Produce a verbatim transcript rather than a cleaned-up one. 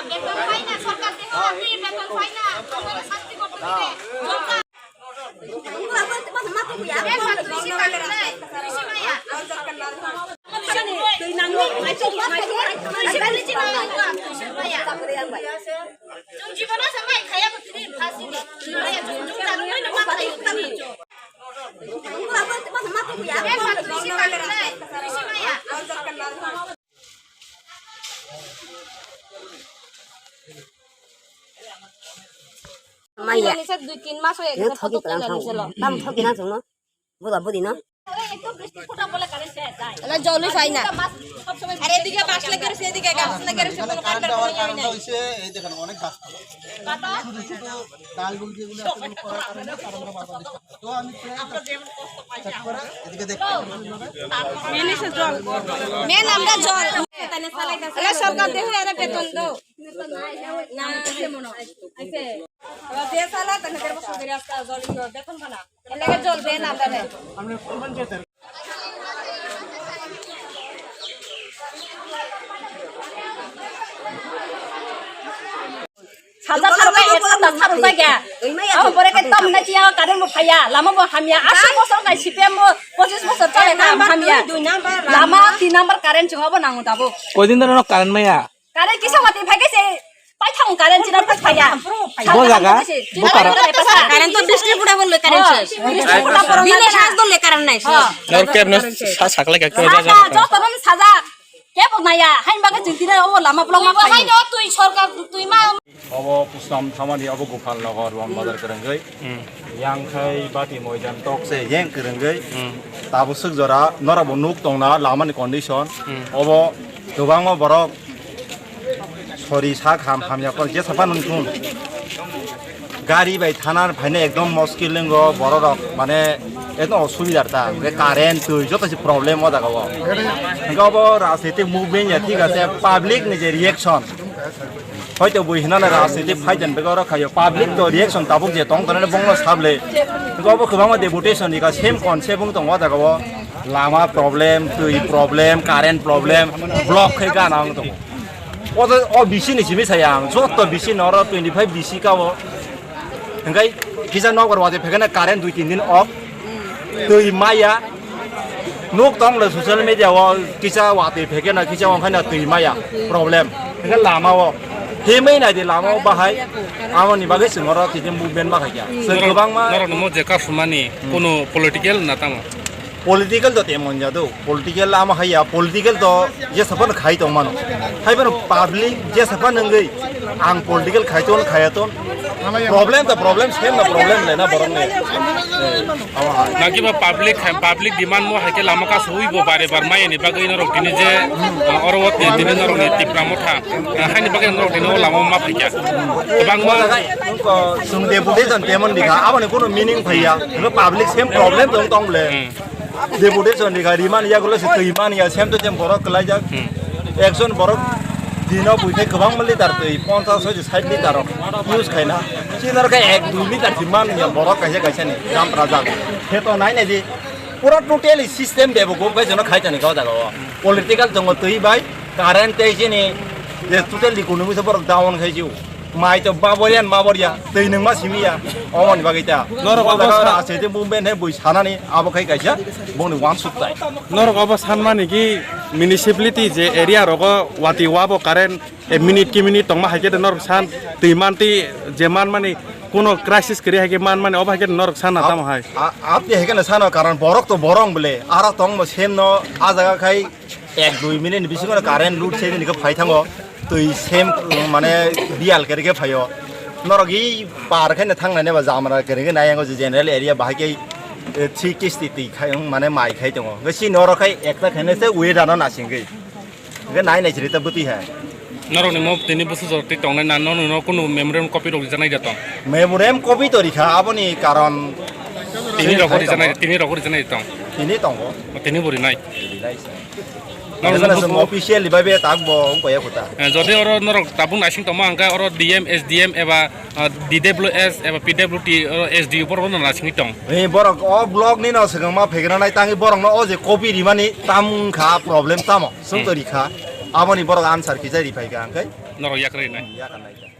বেতন পাই না, সরকার থেকে আপনি বেতন পাই না, আপনারা শাস্তি করতে হবে। Maya. Ini saya dua tin mas ya, ini kita thoki foto pelan kalian thang. Selo. Tam thoki na sungno. Buda budi no. Ele joli sai na. আরে এদিকে বাঁশ লেগে রয়েছে, এদিকে গাছ লেগে রয়েছে, কোনো কারণ নেই। এই দেখেন, অনেক গাছ। ছোট ছোট ডাল গুলকি গুলো আছে, কোনো করার কারণে কারণটা বারবার disturb করে। তো আমি প্রায় check করে এদিকে দেখতে। মেন আমরা জল। এলা সরকার দেখো, এরা বেতন দাও। না, আছে মনে হয়। আছে। এবার যে সালা, তাহলে দেড় বছর ধরে আজকে জল, ইয়ে, বেতন পানা। এলাকা জল দেন আমরা নেই। Saja sarbai, saja sarbai ya. Oh, bore ke tam na kiya, karen mo khaya, lama mo hamya, aso bosor kai C P M mo, pochis bosor chale na hamya. Lama tin number karen chungo bo nango dabo. Koidin dano karen maya? Karen kisa wati phai khe se, pai thang karen chira pai phai ya. Bo jaga, bo para. Karen to bishnu pura bol karen ses. Bishnu pura bol. Bini has bol karen nai. Nor kep no sa sakle ka kep jaga. Joto no saja. Kebo naya, hain baga chwng tira o lama bolong ma. Hain o twi sorkar twi ma. Obo Puslam Thamani, obo Gopal Nagar, Ruang Bazar kwrwngwi. Yang khai Bati Moidan tok se yang kwrwngwi. Tabuk swk jora norok bo nuk tongna lamani condition. Obo kwbangma borok sori sak ham hamya kor jesa phano nung thung. Gari bai thana phaina ekdom moskil wngo, borok rok mane ekdom osubidar ta, hwnkhe current twi joto se problem o jaga o. Hwnkhe obo rajnitik movement ya thik ase, public ni je reaction, hoito bui hinana rajnitik phai jan bego oro khayo, public to reaction tabuk je tong tonne bongno sable. Hwnkhe obo kwbangma deputation ni ka same concept wng tongo o jaga o, lama problem, twi problem, current problem, block khe gana wng tongo. O to, o bisi ni simi saya ang, joto bisi no oro twenty five bisi ka o. Hingkai kisa nok bar wati phekena current dui tin din off. Twi maya. Nuk tong le social media o kisa wati phekena kisa ongkhaina twi maya. Problem. Hingkai lama o. Himai nai di lama o bahai. Amo ni bagwi sing oro titi movement ma khaikya. Sing kwbangma. Norok no mo je kasumani kono political na tamo? Political to temon jado, political ama haiya, political to je sapan khai tong mano. Hai bano public je sapan nangwi ang political khai ton khaya ton. Problem to problem, same na problem le na borok ne. Ama hai. Naki ba public hai, public demand mo hai ke lama ka sui bo bare bar mai ni bagwi norok tini je, uh, oro wo tini norok ni Tipra Motha, uh, hai ni bagwi norok tini o lama ma phaikya. Bang mo. Sung deputation temon dikha, aboni kono meaning phaiya. Public same problem tong tong le. Deputation ni gari man ya gulo se twi man ya sem to sem borok kwlai jak. Ekjon borok dino buithai kwbangma litar twi ponchash hoi sait litar rok use khaina. Chinor khe ek dui litar si man ya borok kaisa kaisa ni jam rajak. Khe to nai nai di pura totally system debo go kai jono khai tani kau jaga o. Political tongo twi bai current tei chini je total economy se borok down khai jiu. Mai to baborian maboria, twi nungma simiya, omoni bagwi ta. Norok obo sa- Rajniti movement he bui sanani abo khai kaisa, boni wansuk tai. Norok obo sanmani ki municipality je area rogo wati wabo current e minute ki minute tongma hai khe norok san twi manti je manmani kuno crisis kri hai khe manmani obo hai khe norok san na tamo hai. A-, a-, apni hai khe sano karon borok to borong bole, ara tongmo sem no a jaga khai Ek dui minute ni bisingo current load se ni phai thango, twi sem mane dial kere khe phaio. Norok i par khe thang nai ba jamra kere khe nai ango general area bahai khe, eh, three kisti twi khai mane mai khai tongo. Ngai si norok khai ekta khaine se weather no nasing khe. Ngai nai nai chiri ta buti hai. Norok ni mo tini busu jor twi tongnai na, no, no, no, kunu memorandum copy rok rijak nai da tong? Memorandum copy to rikha, aboni karon tini rok rijak nai, tini rok rijak nai tong? Tini tongo. Tini bo rinai. Rinai se. Norok Ebono chwng officially bai be tak bo wngkha ya kota. Eh, jodi oro norok tabuk naising tongma hwnkhe oro D M, S D M eba, ah, D W S eba P W D oro S D O borok no naisingwi tong. Eh, borok o block ni no swkang ma phegra nai tangi borok no o je copy rimani tam kha problem tamo. Swng to rikha. Aboni borok answer kisa riphai kha hwnkhe. Norok yakrwi nai. Yakarnai.